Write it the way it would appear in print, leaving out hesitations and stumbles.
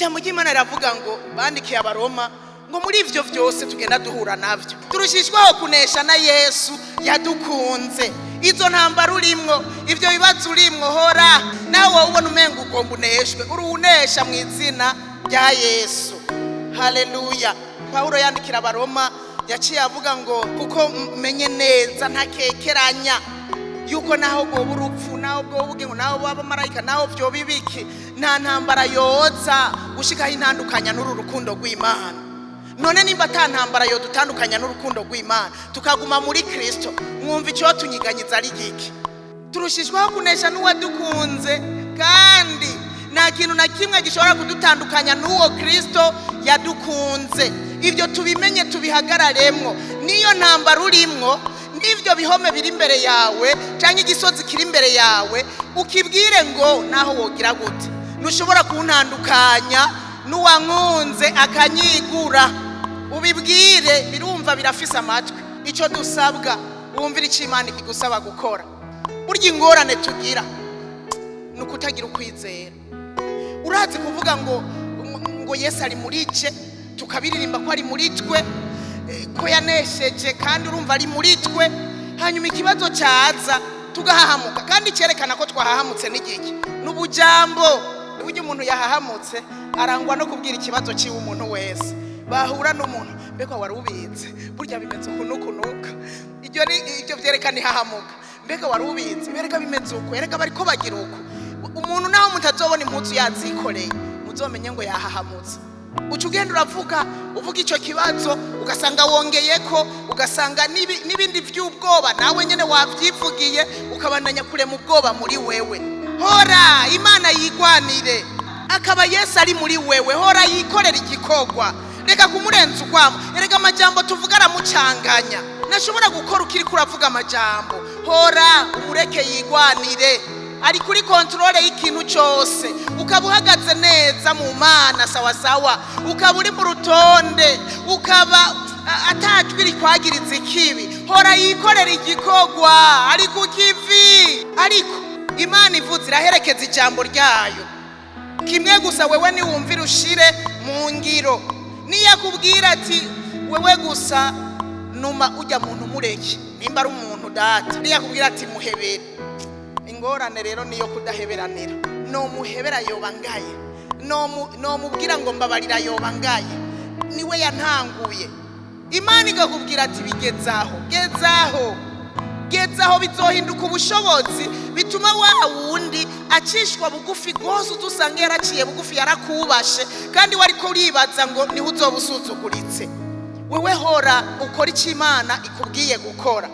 Ijambo ry'Imana riravuga ngo bandikiye Abaroma ngo muri ivyo vyose tugenda duhura navyo, turushishwaho kunesha na Yesu yadukunze. Izo ntambara urimwo, ivyo bibazo urimwo, hora nawe wowe ubona umenga ugomba uneshwe, uruwunesha mu izina rya Yesu. Haleluya. Pawulo yandikira Abaroma yaciye avuga ngo kuko menye neza ntakekeranya yuko naho bwoba urupfu, naho bwoba ubugingo, naho bwoba abamarayika, naho vyoba ibiki, nta ntambara yoza gushikaho intandukanya n'uru rukundo rw'Imana. None nimba ata ntambara yodutandukanya n'urukundo rw'Imana, tukaguma muri Kristo, mwumva icyo tunyiganyiza ari giki? Turushishwaho kunesha n'uwadukunze, kandi nta kintu na kimwe gishobora kudutandukanya n'uwo Kristo yadukunze. Ibyo tubimenye, tubihagararemwo. Niyo ntambara urimwo, n'ibyo bihome biri imbere yawe cyangwa igisozi kiri imbere yawe, ukibwire ngo naho wogira gute, ntushobora kuntandukanya n'uwankunze akanyigura. Ubibwire, birumva, birafise amatwi. Icyo dusabwa, wumvira icyo Imana ikigusaba gukora. Burya ingorane tugira ni ukutagira ukwizera. Urazi kuvuga ngo Yesu ari muri twe, tukabiririmba ko ari muri twe, ko yanesheje, kandi urumva ari muri twe. Hanyuma ikibazo cyaza tugahahamuka, kandi cyerekana ko twahahamutse n'igiki? N'ubujambo. Burya umuntu yahahamutse arangwa no kubwira ikibazo cyiwe umuntu wese bahura n'umuntu: "Mbega wari ubizi? Burya bimeze uku n'uku n'uku." Ibyo ni ibyo byerekana ihahamuka. "Mbega wari ubizi? Berega bimeze uku, erega bariko bagira uku." Umuntu naho mutazobona impuzu yazikoreye, muzomenye ngo yahahamutse. Uca ugenda uravuga, uvuga icyo kibazo, ugasanga wongeye ko, ugasanga n'ibindi by'ubwoba nawe nyine wabyivugiye, ukabandanya kurema ubwoba muri wewe. Hora, Imana yigwanire, akaba Yesu ari muri wewe. Hora yikorera igikorwa, reka kumurenza urwamo. Erega amajambo tuvuga aramucanganya, ntashobora gukora ukiri kuravuga amajambo. Hora umureke yigwanire, ari kuri contrôle y'ikintu cyose. Ukaba uhagaze neza mu Mana sawasawa, ukaba uri mu rutonde, ukaba atajwi rikwagiriza ikibi, hora yikorera igikorwa, ari ku kivi. Ariko Imana ivuze iraherekeza ijambo ryayo. Kimwe gusa, wewe niwumvira ushire mu ngiro. Niyo akubwira ati wewe gusa numa ujya muntu umureke, nimba ari umuntu data, niyo akubwira ati muhebere. Ingorane rero niyo kudaheberanira. Nomuhebera yoba ngaye, nomubwira ngo mbabarira yoba ngaye, niwe yantanguye. Imana ikakubwira ati bigezaho, gezaho, gezaho, bizohinduka ubushobozi bituma wa wundi acishwa bugufi rwose, uza usanga yaraciye bugufi, yarakubashe, kandi wari ko uribaza ngo niho uzoba usuzuguritse. Wewe hora ukora icyo Imana ikubwiye gukora.